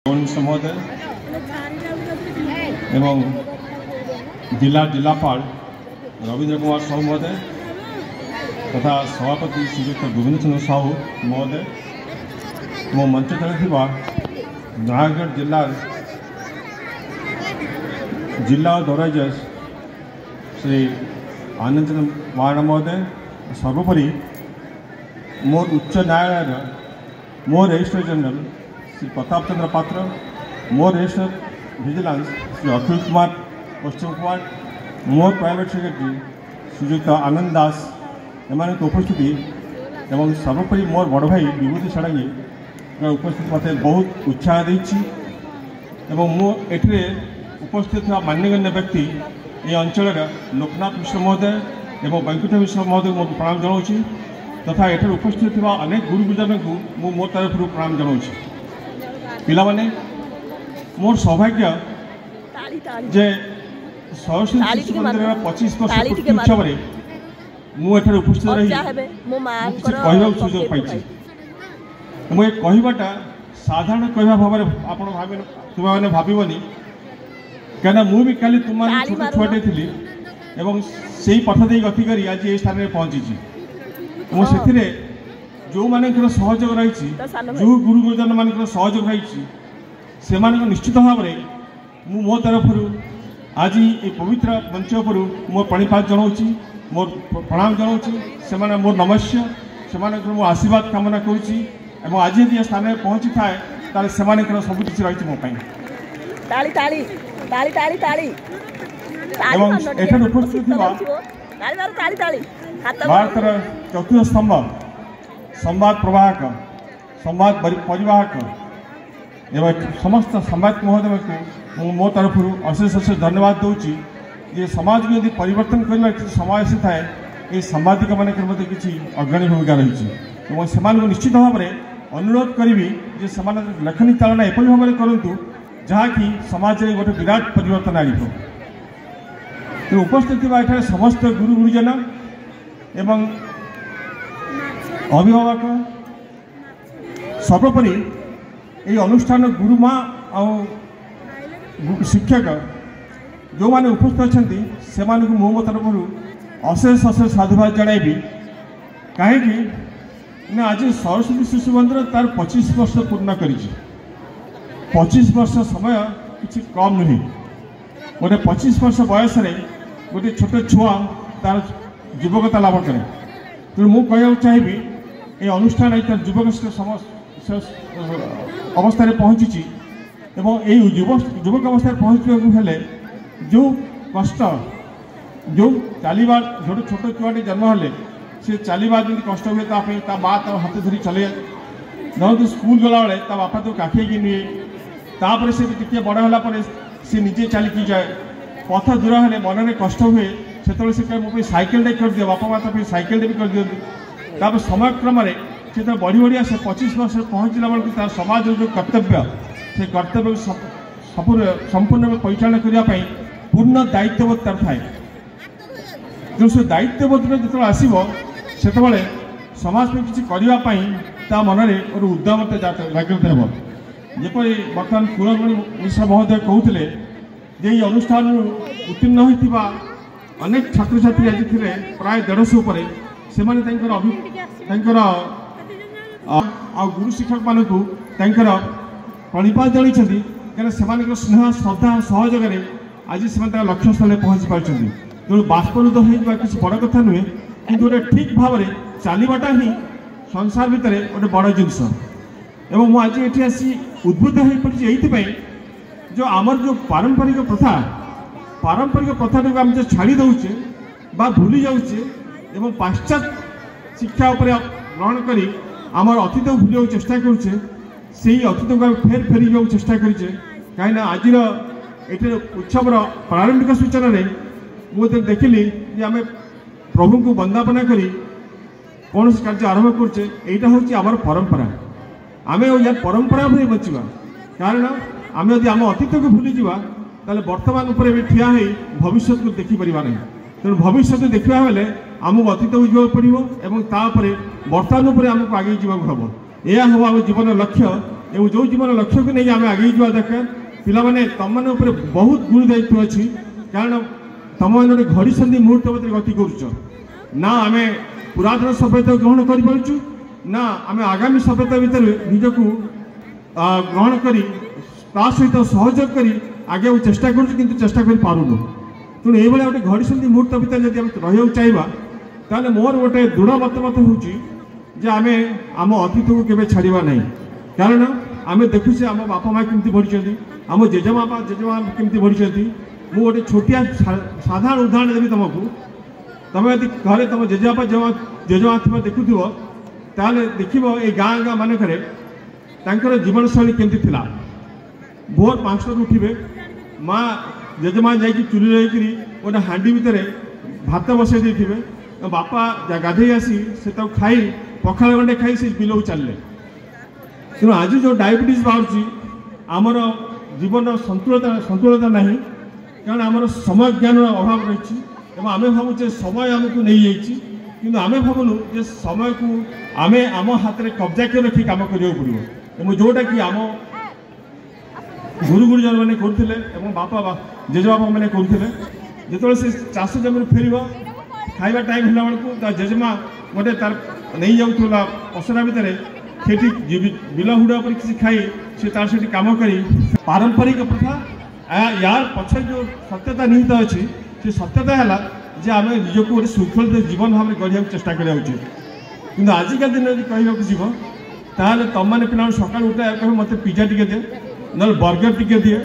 ମିଶ୍ର ମହୋଦୟ ଏବଂ ଜିଲ୍ଲା ଜିଲ୍ଲାପାଳ ରବୀନ୍ଦ୍ର କୁମାର ସାହୁ ମହୋଦୟ ତଥା ସଭାପତି ଶ୍ରୀଯୁକ୍ତ ଗୋବିନ୍ଦ ଚନ୍ଦ୍ର ସାହୁ ମହୋଦୟ ଏବଂ ମଞ୍ଚ ତଳେ ଥିବା ନୟାଗଡ଼ ଜିଲ୍ଲାର ଜିଲ୍ଲା ଦୌରା ଜଜ୍ ଶ୍ରୀ ଆନନ୍ଦ ଚନ୍ଦ୍ର ମହାରଣା ମହୋଦୟ, ସର୍ବୋପରି ମୋର ଉଚ୍ଚ ନ୍ୟାୟାଳୟର ମୋ ରେଜିଷ୍ଟ୍ର ଜେନେରାଲ ଶ୍ରୀ ପ୍ରତାପ ଚନ୍ଦ୍ର ପାତ୍ର, ମୋ ରେଜିଷ୍ଟ୍ର ଭିଜିଲାନ୍ସ ଶ୍ରୀ ଅଖିଳ କୁମାର ପଶ୍ଚିମ କୁମାର, ମୋ ପ୍ରାଇଭେଟ୍ ସେକ୍ରେଟାରୀ ଶ୍ରୀଯୁକ୍ତ ଆନନ୍ଦ ଦାସ, ଏମାନଙ୍କ ଉପସ୍ଥିତି ଏବଂ ସର୍ବୋପରି ମୋର ବଡ଼ ଭାଇ ବିଭୂତି ଷଡ଼ଙ୍ଗୀଙ୍କ ଉପସ୍ଥିତି ମୋତେ ବହୁତ ଉତ୍ସାହ ଦେଇଛି। ଏବଂ ମୁଁ ଏଥିରେ ଉପସ୍ଥିତ ଥିବା ମାନ୍ୟଗଣ୍ୟ ବ୍ୟକ୍ତି ଏହି ଅଞ୍ଚଳର ଲୋକନାଥ ମିଶ୍ର ମହୋଦୟ ଏବଂ ବୈକୁଣ୍ଠ ମିଶ୍ର ମହୋଦୟଙ୍କୁ ମୁଁ ପ୍ରଣାମ ଜଣାଉଛି, ତଥା ଏଠାରେ ଉପସ୍ଥିତ ଥିବା ଅନେକ ଗୁରୁ ଗୁରୁଜନଙ୍କୁ ମୁଁ ମୋ ତରଫରୁ ପ୍ରଣାମ ଜଣାଉଛି। ପିଲାମାନେ, ମୋର ସୌଭାଗ୍ୟ ଯେ ସରସ୍ୱତୀ ଶିଶୁ ମନ୍ଦିରର 25 ବର୍ଷ ପୂର୍ତ୍ତି ଉତ୍ସବରେ ମୁଁ ଏଠାରେ ଉପସ୍ଥିତ ରହି କିଛି କହିବାକୁ ସୁଯୋଗ ପାଇଛି। ମୁଁ ଏ କହିବାଟା ସାଧାରଣ କହିବା ଭାବରେ ଆପଣ ଭାବି ତୁମେମାନେ ଭାବିବନି, କାହିଁକିନା ମୁଁ ବି କାଲି ତୁମମାନେ ଛୋଟ ଛୁଆଟେ ଥିଲି ଏବଂ ସେଇ ପଥ ଦେଇ ଗତି କରି ଆଜି ଏଇ ସ୍ଥାନରେ ପହଞ୍ଚିଛି। ମୁଁ ସେଥିରେ ଯେଉଁମାନଙ୍କର ସହଯୋଗ ରହିଛି, ଯେଉଁ ଗୁରୁ ଗୁରୁଜନମାନଙ୍କର ସହଯୋଗ ରହିଛି, ସେମାନଙ୍କ ନିଶ୍ଚିତ ଭାବରେ ମୁଁ ମୋ ତରଫରୁ ଆଜି ଏ ପବିତ୍ର ମଞ୍ଚ ଉପରୁ ମୋ ପ୍ରଣିପାତ ଜଣାଉଛି, ମୋର ପ୍ରଣାମ ଜଣାଉଛି। ସେମାନେ ମୋର ନମସ୍ୟ, ସେମାନଙ୍କର ମୁଁ ଆଶୀର୍ବାଦ କାମନା କରୁଛି ଏବଂ ଆଜି ଯଦି ଏ ସ୍ଥାନରେ ପହଞ୍ଚିଥାଏ ତାହେଲେ ସେମାନଙ୍କର ସବୁ କିଛି ରହିଛି ମୋ ପାଇଁ। ତାଳି ତାଳି ତାଳି ତାଳି ତାଳି। ଏବଂ ଏଠାରେ ଉପସ୍ଥିତ ଥିବା ଭାରତର ଚତୁର୍ଥ ସ୍ତମ୍ଭ, ସମ୍ବାଦ ପ୍ରବାହକ, ସମ୍ବାଦ ପରିବାହକ ଏବଂ ସମସ୍ତ ସମ୍ବାଦ ମହୋଦୟଙ୍କୁ ମୁଁ ମୋ ତରଫରୁ ଅଶେଷ ଅଶେଷ ଧନ୍ୟବାଦ ଦେଉଛି ଯେ ସମାଜକୁ ଯଦି ପରିବର୍ତ୍ତନ କରିବାର କିଛି ସମୟ ଆସିଥାଏ, ଏହି ସାମ୍ବାଦିକମାନଙ୍କର ମଧ୍ୟ କିଛି ଅଗ୍ରଣୀ ଭୂମିକା ରହିଛି। ଏବଂ ସେମାନଙ୍କୁ ନିଶ୍ଚିତ ଭାବରେ ଅନୁରୋଧ କରିବି ଯେ ସେମାନେ ଲେଖନୀ ଚାଳନା ଏପରି ଭାବରେ କରନ୍ତୁ ଯାହାକି ସମାଜରେ ଗୋଟେ ବିରାଟ ପରିବର୍ତ୍ତନ ଆଣିବ। ତେଣୁ ଉପସ୍ଥିତ ଥିବା ଏଠାରେ ସମସ୍ତ ଗୁରୁ ଗୁରୁଜନ ଏବଂ ଅଭିଭାବକ, ସର୍ବୋପରି ଏହି ଅନୁଷ୍ଠାନ ଗୁରୁମା ଆଉ ଶିକ୍ଷକ ଯେଉଁମାନେ ଉପସ୍ଥିତ ଅଛନ୍ତି, ସେମାନଙ୍କୁ ମୁଁ ମୋ ତରଫରୁ ଅଶେଷ ଅଶେଷ ସାଧୁବାଦ ଜଣାଇବି। କାହିଁକି ନା ଆଜି ସରସ୍ୱତୀ ଶିଶୁ ମନ୍ଦିର ତାର 25 ବର୍ଷ ପୂର୍ଣ୍ଣ କରିଛି। 25 ବର୍ଷ ସମୟ କିଛି କମ୍ ନୁହେଁ। ଗୋଟେ 25 ବର୍ଷ ବୟସରେ ଗୋଟେ ଛୋଟ ଛୁଆ ତାର ଯୁବକତା ଲାଭ କରେ। ତେଣୁ ମୁଁ କହିବାକୁ ଚାହିଁବି, ଏ ଅନୁଷ୍ଠାନ ଏଇ ତାର ଯୁବକ ଅବସ୍ଥାରେ ପହଞ୍ଚିଛି ଏବଂ ଏଇ ଯୁବକ ଅବସ୍ଥାରେ ପହଞ୍ଚିବାକୁ ହେଲେ ଯେଉଁ କଷ୍ଟ, ଯେଉଁ ଚାଲିବା, ଗୋଟେ ଛୋଟ ଛୁଆଟି ଜନ୍ମ ହେଲେ ସେ ଚାଲିବା ଯେମିତି କଷ୍ଟ ହୁଏ ତା ପାଇଁ ତା ମା ତା ହାତ ଧରି ଚଲେ, ଧରନ୍ତୁ ସ୍କୁଲ ଗଲାବେଳେ ତା ବାପା ତାକୁ କାଖେଇକି ନିଏ, ତାପରେ ସେ ଟିକେ ବଡ଼ ହେଲା ପରେ ସେ ନିଜେ ଚାଲିକି ଯାଏ। ପଥ ଦୂର ହେଲେ ମନରେ କଷ୍ଟ ହୁଏ, ସେତେବେଳେ ସେ କହେ ମୋ ପାଇଁ ସାଇକେଲଟେ କରିଦିଅ, ବାପା ମା ତା ପାଇଁ ସାଇକେଲଟେ ବି କରିଦିଅନ୍ତି। ତାପରେ ସମୟକ୍ରମରେ ସେ ଯେତେବେଳେ ବଢ଼ି ବଢ଼ି ଆସେ, 25 ବର୍ଷରେ ପହଞ୍ଚିଲା ବେଳକୁ ତାର ସମାଜର ଯେଉଁ କର୍ତ୍ତବ୍ୟ, ସେ କର୍ତ୍ତବ୍ୟକୁ ସମ୍ପୂର୍ଣ୍ଣ ରୂପେ ପରିଚାଳନା କରିବା ପାଇଁ ପୂର୍ଣ୍ଣ ଦାୟିତ୍ୱବୋଧ ତାର ଥାଏ। ତେଣୁ ସେ ଦାୟିତ୍ୱବୋଧଟା ଯେତେବେଳେ ଆସିବ, ସେତେବେଳେ ସମାଜ ପାଇଁ କିଛି କରିବା ପାଇଁ ତା ମନରେ ଗୋଟେ ଉଦ୍ୟମତା ଜାଗ୍ରତ ହେବ। ଯେପରି ବର୍ତ୍ତମାନ କୁଳମଣି ମିଶ୍ର ମହୋଦୟ କହୁଥିଲେ ଯେ ଏହି ଅନୁଷ୍ଠାନରୁ ଉତ୍ତୀର୍ଣ୍ଣ ହୋଇଥିବା ଅନେକ ଛାତ୍ରଛାତ୍ରୀ ଆଜି ଥିଲେ, ପ୍ରାୟ 150 ଉପରେ, ସେମାନେ ତାଙ୍କର ତାଙ୍କର ଆଉ ଗୁରୁ ଶିକ୍ଷକମାନଙ୍କୁ ତାଙ୍କର ପ୍ରଣିପାତ ଜଣାଇଛନ୍ତି, କାହିଁକିନା ସେମାନଙ୍କର ସ୍ନେହ ଶ୍ରଦ୍ଧା ସହଯୋଗରେ ଆଜି ସେମାନେ ତାଙ୍କ ଲକ୍ଷ୍ୟସ୍ଥଳରେ ପହଞ୍ଚି ପାରିଛନ୍ତି। ତେଣୁ ବାଷ୍ପରୁଦ୍ଧ ହୋଇଯିବା କିଛି ବଡ଼ କଥା ନୁହେଁ, କିନ୍ତୁ ଗୋଟେ ଠିକ୍ ଭାବରେ ଚାଲିବାଟା ହିଁ ସଂସାର ଭିତରେ ଗୋଟେ ବଡ଼ ଜିନିଷ। ଏବଂ ମୁଁ ଆଜି ଏଠି ଆସି ଉଦ୍ବୁଦ୍ଧ ହୋଇପଡ଼ିଛି ଏଇଥିପାଇଁ ଯେଉଁ ଆମର ଯେଉଁ ପାରମ୍ପରିକ ପ୍ରଥା, ପାରମ୍ପରିକ ପ୍ରଥାଟାକୁ ଆମେ ଯେଉଁ ଛାଡ଼ି ଦେଉଛେ ବା ଭୁଲି ଯାଉଛେ ଏବଂ ପାଶ୍ଚାତ୍ୟ ଶିକ୍ଷା ଉପରେ ଗ୍ରହଣ କରି ଆମର ଅତୀତକୁ ଭୁଲିବାକୁ ଚେଷ୍ଟା କରୁଛେ, ସେଇ ଅତୀତକୁ ଆମେ ଫେର ଫେରିଯିବାକୁ ଚେଷ୍ଟା କରିଛେ। କାହିଁକିନା ଆଜିର ଏଠି ଉତ୍ସବର ପ୍ରାରମ୍ଭିକ ସୂଚନାରେ ମୁଁ ଯେତେବେଳେ ଦେଖିଲି ଯେ ଆମେ ପ୍ରଭୁଙ୍କୁ ବନ୍ଦାପନା କରି କୌଣସି କାର୍ଯ୍ୟ ଆରମ୍ଭ କରୁଛେ, ଏଇଟା ହେଉଛି ଆମର ପରମ୍ପରା। ଆମେ ୟା ପରମ୍ପରା ଉପରେ ବଞ୍ଚିବା, କାରଣ ଆମେ ଯଦି ଆମ ଅତୀତକୁ ଭୁଲିଯିବା ତାହେଲେ ବର୍ତ୍ତମାନ ଉପରେ ବି ଠିଆ ହେଇ ଭବିଷ୍ୟତକୁ ଦେଖିପାରିବା ନାହିଁ। ତେଣୁ ଭବିଷ୍ୟତ ଦେଖିବା ହେଲେ ଆମକୁ ଅତୀତକୁ ଯିବାକୁ ପଡ଼ିବ ଏବଂ ତାପରେ ବର୍ତ୍ତମାନ ଉପରେ ଆମକୁ ଆଗେଇ ଯିବାକୁ ହେବ। ଏହା ହେବ ଆମ ଜୀବନର ଲକ୍ଷ୍ୟ। ଏବଂ ଯେଉଁ ଜୀବନ ଲକ୍ଷ୍ୟକୁ ନେଇ ଆମେ ଆଗେଇ ଯିବା ଦରକାର। ପିଲାମାନେ, ତମମାନଙ୍କ ଉପରେ ବହୁତ ଗୁରୁ ଦାୟିତ୍ୱ ଅଛି, କାରଣ ତମମାନେ ଗୋଟେ ଘଡ଼ିସନ୍ଧି ମୁହୂର୍ତ୍ତ ଭିତରେ ଗତି କରୁଛ। ନା ଆମେ ପୁରାତନ ସଭ୍ୟତା ଗ୍ରହଣ କରିପାରୁଛୁ, ନା ଆମେ ଆଗାମୀ ସଭ୍ୟତା ଭିତରେ ନିଜକୁ ଗ୍ରହଣ କରି ତା ସହିତ ସହଯୋଗ କରି ଆଗେଇବାକୁ ଚେଷ୍ଟା କରୁଛୁ, କିନ୍ତୁ ଚେଷ୍ଟା କରିପାରୁନୁ। ତେଣୁ ଏଇଭଳିଆ ଗୋଟେ ଘଡ଼ିସନ୍ଧି ମୁହୂର୍ତ୍ତ ଭିତରେ ଯଦି ଆମେ ରହିବାକୁ ଚାହିଁବା, ତାହେଲେ ମୋର ଗୋଟେ ଦୃଢ଼ ମତାମତ ହେଉଛି ଯେ ଆମେ ଆମ ଅତୀତକୁ କେବେ ଛାଡ଼ିବା ନାହିଁ। କାରଣ ଆମେ ଦେଖୁଛେ ଆମ ବାପା ମା କେମିତି ବଢ଼ିଛନ୍ତି, ଆମ ଜେଜେବାପା ଜେଜେମା କେମିତି ବଢ଼ିଛନ୍ତି। ମୁଁ ଗୋଟେ ଛୋଟିଆ ସାଧାରଣ ଉଦାହରଣ ଦେବି ତୁମକୁ। ତୁମେ ଯଦି ଘରେ ତୁମ ଜେଜେବାପା ଜେଜେମା ଥିବା ଦେଖୁଥିବ, ତାହେଲେ ଦେଖିବ ଏଇ ଗାଁ ଗାଁ ମାନଙ୍କରେ ତାଙ୍କର ଜୀବନଶୈଳୀ କେମିତି ଥିଲା। ଭୋର 5ଟାରୁ ଉଠିବେ, ମା ଜେଜେମା ଯାଇକି ଚୁଲିରେ ଯାଇକରି ଗୋଟେ ହାଣ୍ଡି ଭିତରେ ଭାତ ବସାଇ ଦେଇଥିବେ। ବାପା ଗାଧେଇ ଆସି ସେ ତାକୁ ଖାଇ ପଖାଳ ଗଣ୍ଡେ ଖାଇ ସେ ବିଲକୁ ଚାଲିଲେ। ତେଣୁ ଆଜି ଯେଉଁ ଡାଇବେଟିସ୍ ବାହାରୁଛି, ଆମର ଜୀବନର ସନ୍ତୁଳତା ନାହିଁ, କାରଣ ଆମର ସମୟ ଜ୍ଞାନର ଅଭାବ ରହିଛି। ଏବଂ ଆମେ ଭାବୁଛେ ସମୟ ଆମକୁ ନେଇଯାଇଛି, କିନ୍ତୁ ଆମେ ଭାବୁନୁ ଯେ ସମୟକୁ ଆମେ ଆମ ହାତରେ କବ୍ଜା କରି ରଖି କାମ କରିବାକୁ ପଡ଼ିବ। ଏବଂ ଯେଉଁଟାକି ଆମ ଗୁରୁ ଗୁରୁଜନମାନେ କରୁଥିଲେ ଏବଂ ବାପା ଜେଜେବାପା ମାନେ କରୁଥିଲେ। ଯେତେବେଳେ ସେ ଚାଷ ଜମିରୁ ଫେରିବ, ଖାଇବା ଟାଇମ୍ ହେଲା ବେଳକୁ ତା ଜେଜେମା ଗୋଟେ ତାର ନେଇଯାଉଥିଲା ପସରା ଭିତରେ, ସେଠି ବିଲ ହୁଡ଼ା ଉପରେ କିଛି ଖାଇ ସେ ତାର ସେଠି କାମ କରି। ପାରମ୍ପରିକ ପ୍ରଥା ୟାର ପଛରେ ଯେଉଁ ସତ୍ୟତା ନିହିତ ଅଛି, ସେ ସତ୍ୟତା ହେଲା ଯେ ଆମେ ନିଜକୁ ଗୋଟେ ଶୃଙ୍ଖଳିତ ଜୀବନ ଭାବରେ ଗଢ଼ିବାକୁ ଚେଷ୍ଟା କରିବା ଉଚିତ। କିନ୍ତୁ ଆଜିକା ଦିନରେ ଯଦି କହିବାକୁ ଯିବ, ତାହେଲେ ତମମାନେ ପିଲାମାନେ ସକାଳୁ ଉଠେ କହିବ ମୋତେ ପିଜା ଟିକେ ଦିଏ, ନହେଲେ ବର୍ଗର ଟିକେ ଦିଏ।